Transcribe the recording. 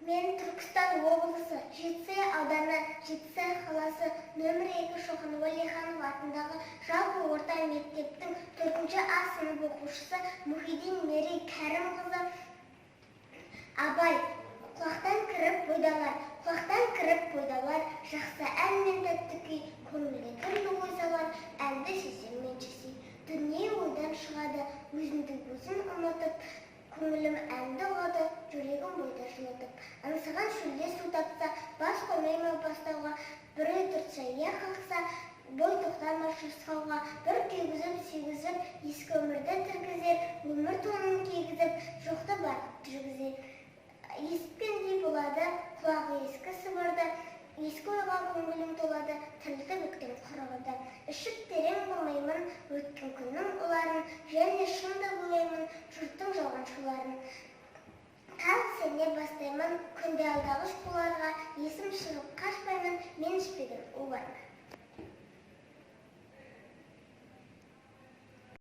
Мен Түркістан облысы, Жетісай ауданы, Жетісай қаласы, нөмір 2 Шоқан Уәлиханов атындағы жалпы орта мектептің 4 А сынып оқушысы Мұхидин Мерей Кәрімқызы. Абай. Құлақтан кіріп бойдалар, құлақтан кіріп бойдалар, жақсы ән мен тәтті күй, көңілге түрлі ой салар, әнді шешенмен шешей. Дүние ойдан шығады, өзіндік өзін ұмытып, көңілім әнді ұғады, жүрегім бойда жылытып. Аңсаған шөлде су тапса, бас қоймай ма бастауға, біреу түртсе, я қақса, бой тоқтамас жасқауға, бір күйгізіп, сүйгізіп, ескі өмірді тіргізер, өмір тонын кигізіп, жоқты бар жүргізер. Есіткендей болады, құлағы ескі сыбырды, ескі ойға көңілім толады, тірілтіп өткен құрығыды. Ішіп терең болмаймын, өткен күннің ұларын, және шын да ойлаймын, жұрттың жалғаншыларын. Тағы сене бастаймын, күнде алдағыш боларға, есім шығып қашпаймын,